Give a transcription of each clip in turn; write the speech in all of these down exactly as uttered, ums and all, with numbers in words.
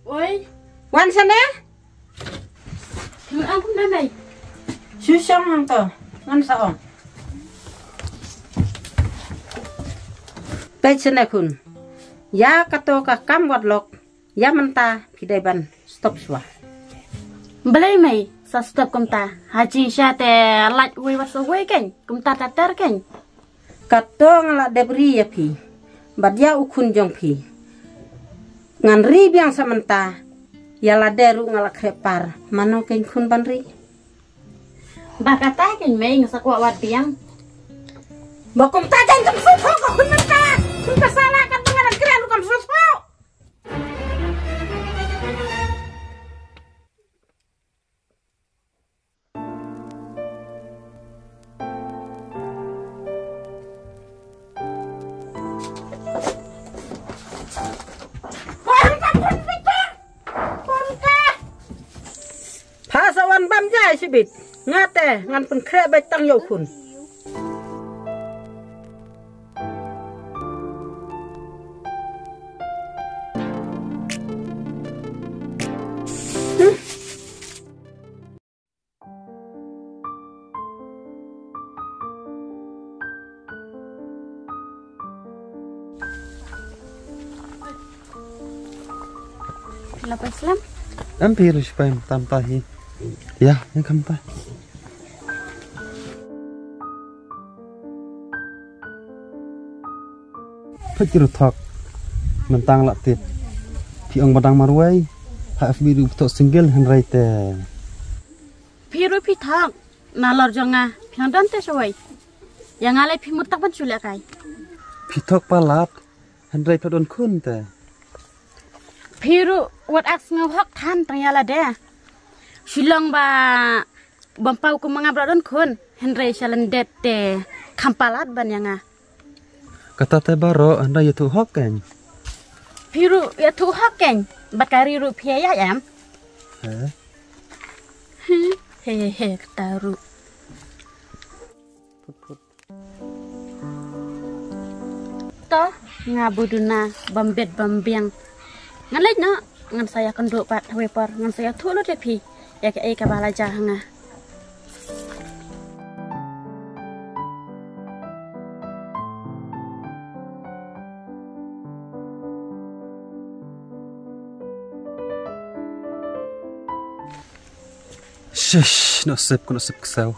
Oi. Wan shane? Ngan ong kumne mei. Shu shong hangto. Ngan sa ong. Peit shane khun. Ïa kato ka kam wat lok. Ïa mynta phi dei ban stop shuwa. Balei mei sa stop kumta? Ha jingshisha te lait uwei wat sa uwei kein. Kumta ter ter kein. Kato nga la dep ri ïa phi bad ïa u khun jong phi. Ngan ri biang sa mynta. Ïa lade ruh nga la khreh par. Mano kein khun ban ri? Ba kata kein mei nga sa kwah wad biang. Ba kumta kein kam sngewthuh ka khun mynta. Khun ka sala ka tnga da kren ruh kam sngewthuh. Pha sa wan bam jai shibit. Nga te ngan pynkhreh beit tang ïa u khun. Lapar Islam. Em phi ruh shu pem tam ta hi. Ïa, ïa kham ta. Phi ruh thok. Mynta nga la tip. Phi ong ba dang marwei. Ha F B ruh phi thok single hynrei te. Phi ruh phi thok. Nalor jong nga phi ong don te shawei. Ïa nga lei phi mut tak ban shu leh kai. Phi thok palat. Hynrei phi don khun te. Phi ruh wat ak sngew hok than tang ïa lade. Shilong ba bym paw kum ma nga ba la don khun. Hynrei sha lyndet te kham palat ban ïa nga. Kata te baroh hynrei ïathuh hok kein. Phi ruh ïathuh hok kein. Bad ka ri ruh phi ïa ïam. He. He he he kata ruh. Phut phut. To, nga ba duna bym bet bym biang. Ngan leit noh, ngan sa ïakynduh pat hawei por, ngan sa ïathuh lut ïa phi ïa kaei kaba la jia ha nga. Shish, noh sep, noh sep ksew.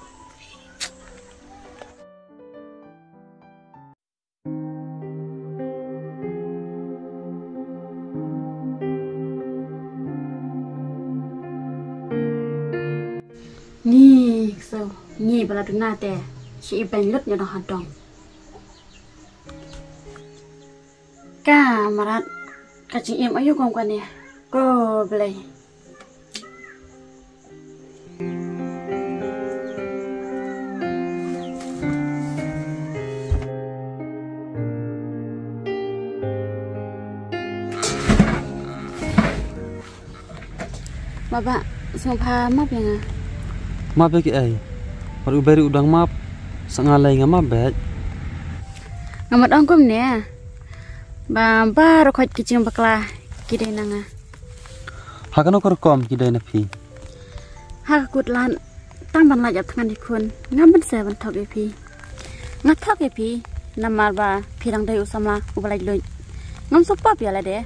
Ngi ksew, ngi ba la duna te, shi i beng lut ïa dong ha dong. Ka mrad, ka jingim aïu kum kane. Ko Blei. Baba, sngewbha map ïa nga. Map ïa kiei? Wat u Beri u dang map, sa nga lei nga map beit. Nga mut ong kumne. Ba baroh khoit ki jingbakla ki dei na nga. Ha kano ka rukom ki dei na phi? Ha ka kut lad tang ban lait ap thngan ïa khun ngam ban sngewbha ban thok ïa phi. Nga thok ïa phi namar ba phi dang dei u samla uba lait luid. Ngam sngewpop ïa lade.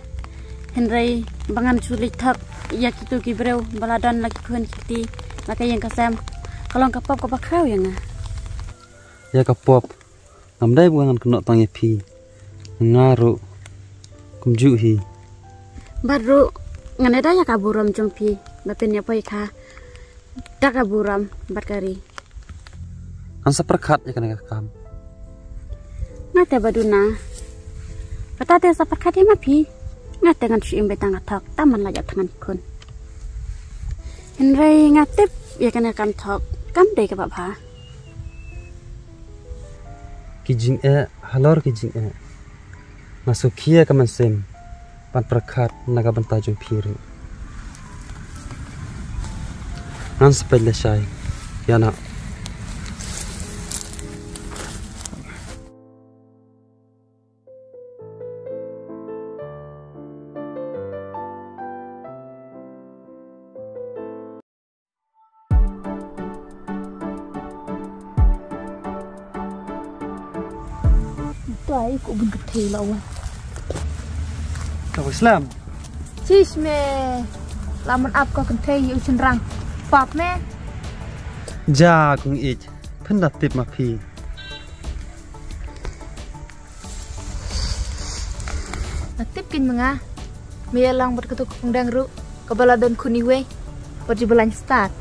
Hynrei ba ngan shu leit thok ïa kito ki briew ba la don la ki khun ki kti la ka ïing ka sem ka long ka pop kaba khraw ïa nga. Ïa ka pop ngam dei ba ngan kynnoh tang ïa phi. Nga ruh kumjuh hi. Bad ruh ngan ïada ïa ka burom jong phi ba phin ïa poi kha da ka burom bad ka ri. Ngan sa pyrkhat ïa kane ka kam. Nga te ba duna. Kata te sa pyrkhat ïa ma phi. Nga te ngan shu im beit tang ka thok tang ban lait ap thngan khun. Hynrei nga tip ïa kane ka kam thok kam dei kaba bha. Ki jingeh halor ki jingeh. Nga sngewkhia ka mynsiem ban pyrkhat na ka bynta jong phi ruh. Ngan sa peit lashai. Ïa na. Wai, ko bun kynthei la wan. Ka wa slem. Chish me. La man ap ka kynthei ïa u shynrang. Pap me. Ja kong ïeit. Phin da tip ma phi. Nga tip kein ma nga. Me ïalang bad kato ka kong Deng ruh. Kaba la don khun iwei. Bad ju ba lain stad.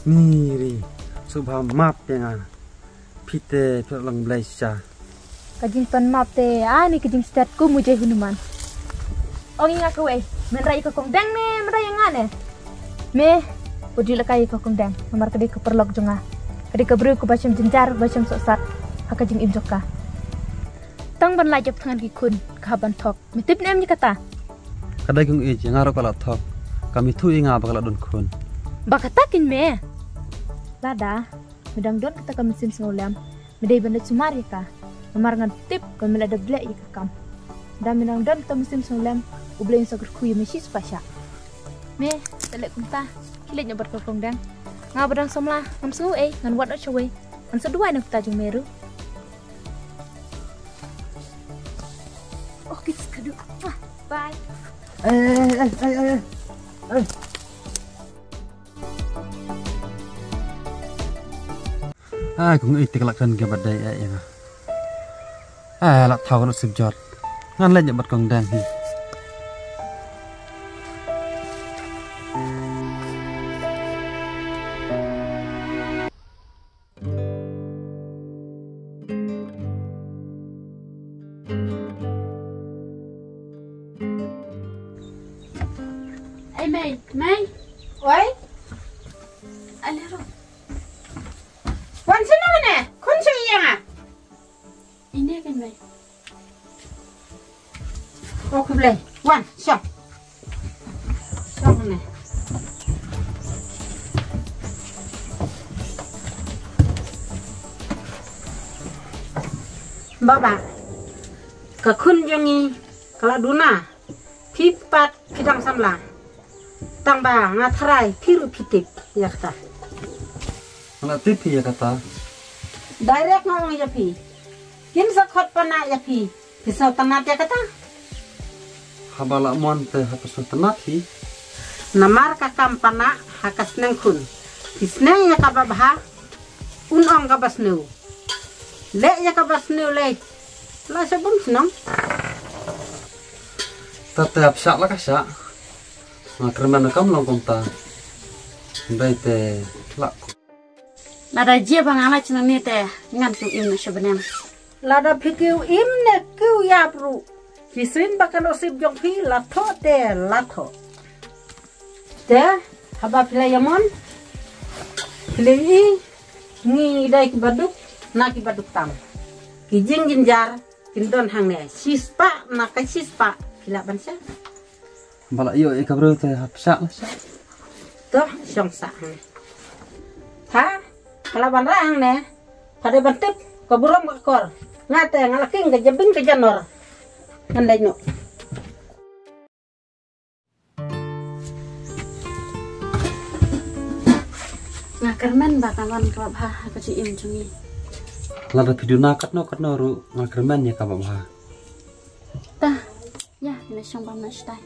Ni ri. Sngewbha map ïa nga. Phi te phi long blei sha. Ka jingpan map te ani ka jingstad kum u jai Hanuman. Ong ïa nga kawei, men rai ïa ka kong Deng ne men rai ïa nga ne? Me, u dei la ka ïa ka kong Deng, namar ka dei ka paralok jong nga. Ka dei ka briew kaba shem jynjar, ba shem sohsat ha ka jingim jong ka. Tang ban lait ïa ptngan ki khun, ka hap ban thok. Me tip ne em ïa kata? Ka dei kong ïeit, ïa nga ruh ka la thok. Kam ithuh ïa nga ba ka la don khun. Ba kata kein me. Lada me dang don kata ka mynsiem sngewlem, me dei ban leit sumar ïa ka. Namar ngan tip ba me la dep leh ïa ka kam. Da me dang don kata mynsiem sngewlem, U Blei un sa kyrkhu ïa me shispah shah. Me, te leh kumta, khie leit noh bad ka kong Deng. Nga ba dang samla, ngam sngew ei, ngan wad noh shawei. Ngan sa duwai na kata jong me ruh. Okay, kadu. Bye. Eh, eh, eh, eh, eh, eh. Ai, kong ïeit te ka la kren kaba dei eh ïa nga. Ai, la thaw ka sip jot. Ngan leit ïa bad kong Deng hi. Ai mei, mei. Oi. Ale ro. Wan sini mana? Kun sini yang ah. Ine kan mei. Oh, khublei. Wan, shong. Shong ne. Baba, ka khun jong ngi ka la duna. Phi pat phi dang samla. Tang ba nga tharai phi ruh phi tip ïa kata. Nga la tip ïa kata. Direct nga ong ïa phi. Kin sa khot pana ïa phi. Phi sngewtynnat ïa kata. Haba la mon te haba sngewtynnat hi. Namar ka kam pana ha ka sneng khun. Phi sneng ïa kaba bha. Un ong kaba sniew. Leh ïa kaba sniew leh. La sha bun shnong. Te te hap shah la ka shah. Nga kyrmen kam long kumta. Dei te la. Lada jia ba nga la shnong ne te ngan tu im na sha bneng. Lada phi kiew im ne kiew ïap ruh. Phi sngewthuh ba ka nusip jong phi la thoh te la thoh. Te haba phi la ïamon phi la i ngi dei kiba duk na kiba duk tam. Ki jingjynjar kin don hangne shispah na ka shispah phi lah ban shah. Ba la ïoh ïa ka briew te hap shah la shah. To shong sah hangne. Ha ka la ban rah hangne. Ka dei ban tip ka burom ka kor. Nga te nga la king ka jabing ka janor. Ngan leit noh. Nga kyrmen ba ka wan kaba bha ha ka jingim jong ngi. Lada phi duna katno katno ruh nga kyrmen ïa kaba bha. Ta ïa, ïa shong bam na shatai.